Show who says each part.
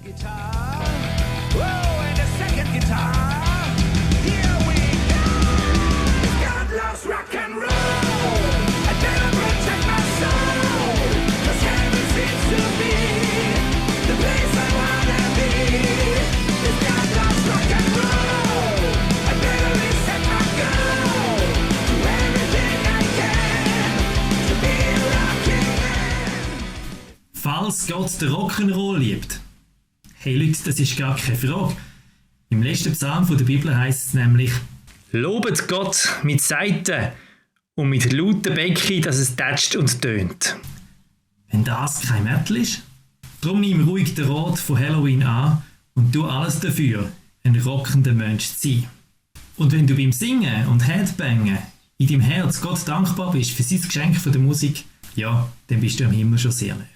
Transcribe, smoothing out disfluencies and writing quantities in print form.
Speaker 1: Guitar. Whoa, and a second guitar. Here we go. God loves rock and roll. I better protect my soul. 'Cause heaven seems to be the place I wanna be. If God loves rock and roll, I better reset my goal. Do everything I can to be a rocking man.
Speaker 2: Falls Gott den Rock'n'Roll liebt. Hey Leute, das ist gar keine Frage. Im letzten Psalm der Bibel heisst es nämlich: Lobet Gott mit Saiten und mit lauten Becken, dass es tätscht und tönt. Wenn das kein Metal ist, darum nimm ruhig den Rat von Halloween an und tu alles dafür, ein rockender Mensch zu sein. Und wenn du beim Singen und Headbangen in deinem Herz Gott dankbar bist für sein Geschenk von der Musik, ja, dann bist du am Himmel schon sehr nah.